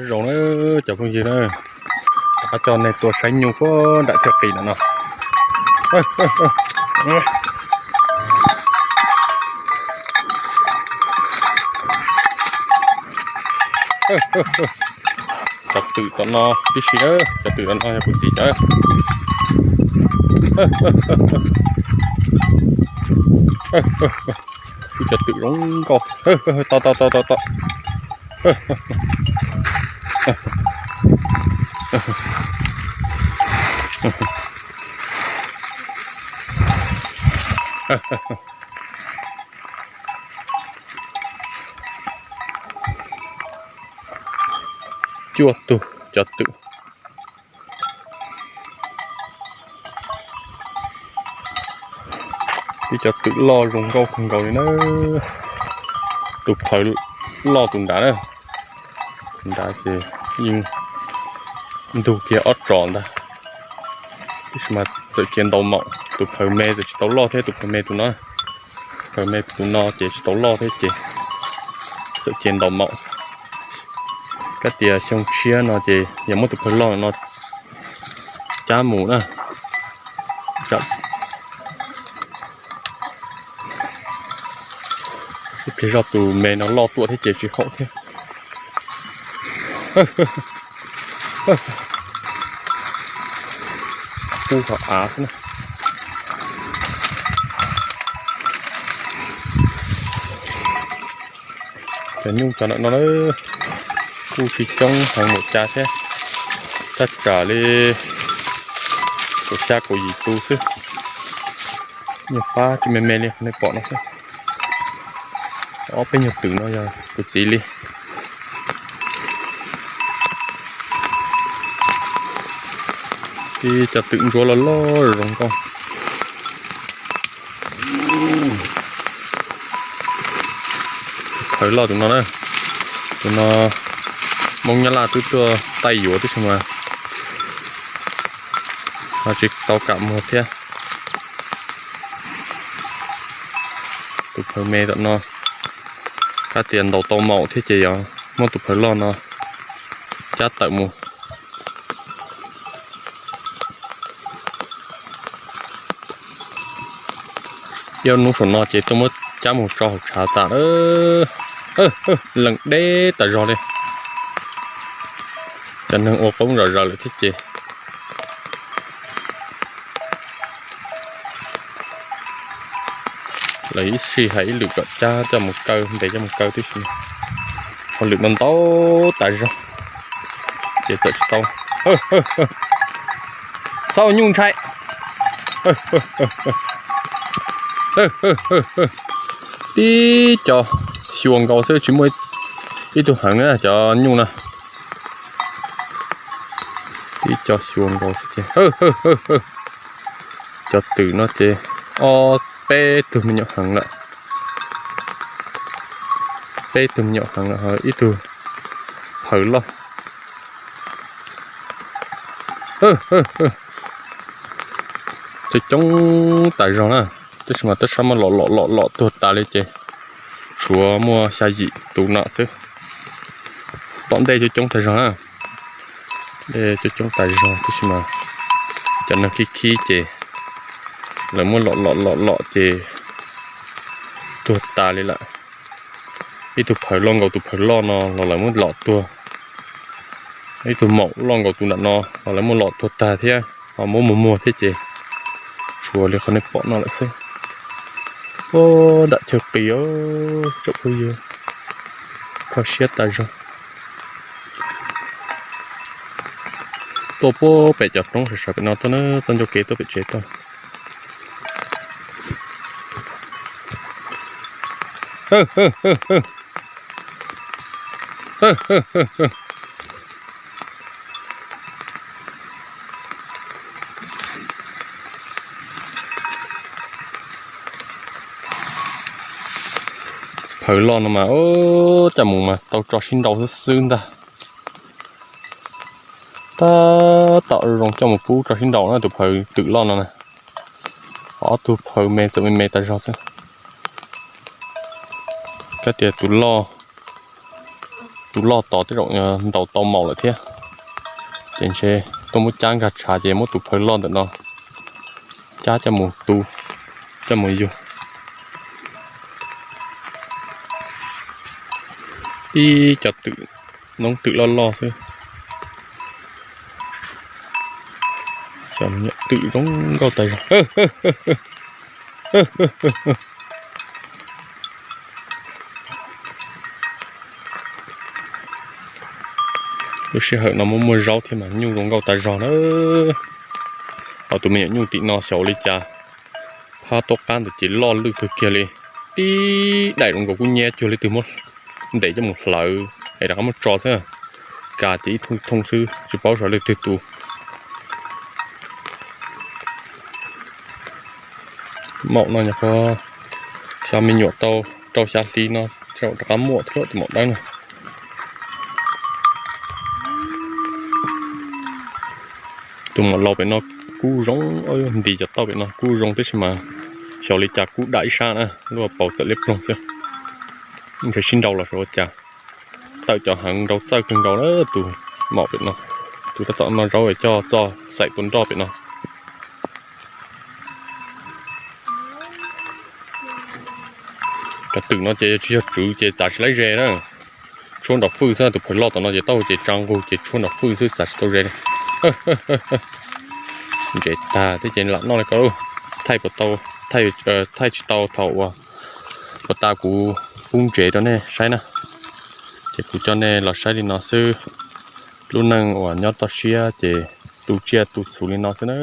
Zoo na cov phooj ywg na, rov qab coj nej tuaj saib nyuj puag nram chaw qis ntawm no. Cov twm tom no tib si na, cov twm tom no yog kuv txiv cov. Ib cov twm zoo nkauj. Tau tau tau tau tau. Cuaj tug cov twm. Ib cov twm loj zoo nkauj kawg nkaus li na. Tus phawv loj tus nrad na, nrad ces yeej ntug kiag ob tsos ntag. Tab sis mas txawm cia ntaus maum, tus phawv me txawm tsis tau loj thiab, tus phawv me tus no, phawv me tus no ces tsis tau loj thiab ces txawm cia ntaus maum. Kab tias xyoo tshiab no ces yog muab tus phawv loj no cab mus na. Ib pliag zoj tus me no loj tuaj thiab ces tsis haum thiab. Pub hauv av xwb na. Cov nyuj cov ntawm no kuj tsis coob heev npaum cas thiab, tab tsam li kaum xya kaum yim tus xwb. Nyuj pab tsis me me li nej pom no xwb. Ob peb nyuag twm no yog kuv txiv li. Ib cov twm ntsuab loj loj zoo nkauj. Phawv loj tus no na, tus no Hmoob Nyab Laj twb tuaj taij yuav tib si mas ho tsis tau kam muag thiab. Tus phawv me tom no, kab tias ntaus tau maum thiab ces yog muab tus phawv loj no cab tawm mus. Ib hnub saum no ces tuaj muab cab mus tso hauv tshav tas. Leej deb tas zog li. Cov neeg ua qoob zom zaws lawm thiab ces lawv ib sij hais ib lwm kom cab coj mus kaw, ntes coj mus kaw tib si. Hauj lwm no ntau tas zog ces txawm tsis tau. Txhob ua nyuj ntshai. Tib co xyuas nkaus xwb, tsis muaj ib tug heev na cov nyuj na. Tib co xyuas nkaus xwb ces cov twm no ces ob peb tug me nyuam heev lawm. Peb tug me nyuam heev lawm ho ib tug phawv loj. Coob coob tas zog na, tab sis mas tab sab muab lom lom lom lom tuag tas li ces tshuav muaj xya yim tus no xwb. Tom ntej coob coob tas zog na, coob coob tas zog tab sis mas cov neeg khib khib ces lawv muab lom lom lom lom ces tuag tas li lawm. Ib tug phawv loj nkaus tus phawv loj no los lawv muab lom tuag. Ib tug maum loj nkaus tus nram no los lawv muab lom tuag tag thiab, ho muab muag muag thiab ces tshuav li qhov nej pom no lawm xwb. Ua nram chaw qis tsoom phooj ywg, kho siab tas zog. Tuaj puag pem cov roob sawv sawv pem no tuaj na, txoj ncauj kev tuaj pem tsev tuaj. Phawv loj no mas coj mus mas tau tso sib nraus xwb xwb ntag. Tab tom zoo coj mus pub tso sib nraus na, tus phawv twm loj no na. Ob tug phawv me txawm me me tas zog xwb. Kab tias tus loj Tus loj tod tej zaum ntaus tau maum lawm thiab. Ces ntshe tuaj muab cab nkag tshav ces muab tus phawj loj ntawm no cab coj mus tu, coj mus yug. Ib co twm, noob twm loj loj xwb. Twm zoo nkauj tas zog. Lub sij hawm no muaj muaj zaub thiab mas nyuj zoo nkauj tas zog na. Ho tus me nyuam nyuj tim no xyov ua li cas, phab tuaj qab ntawd ces loj lwj kawg kiag li. Tib daim zoo nkaus kuj nyab cuag leej twg muab ntes coj mus hlawv es rov qab muab tso xwb. Ka ces ib thooj ib thooj xwb tsis paub xyov leej twg tus. Maum no nyuam qhuav xyov me nyuam tau rau xya hli no, rov qab muaj thiab tus maum dawb no. Tus maum laus pem no kuj zoo, nti cov tauj pem no kuj zoo tib si mas xyov li cas kuj dam ib sab na, lub hauv paus txawm liab ploog xwb. Ntshe sib nrau los xyov ua cas. Tawm cov heev nrau txawj kawg nkaus na tus maum pem no. Tus tab tom noj zaub coj txoj xaim tua nroj pem no. Cov twm no ces tsis yog tswv ces txav tsis laib ze na. Tshuab nrov fwj xwb, tus phawj loj tom no ces tau ces tsa nqug ces tshuab nrov fwj xwb txav tsis tau ze li. Ntsev tag thiab ces lam noj li ko lauj. Thaij puas tau, thaij tsis tau thaum uas puas tas kuv pub ntsev rau nej saib na. Ces kuv coj nej los saib li no xwb. Lub neej uas nyob toj siab ces tu tsiaj tu txhuv li no xwb na.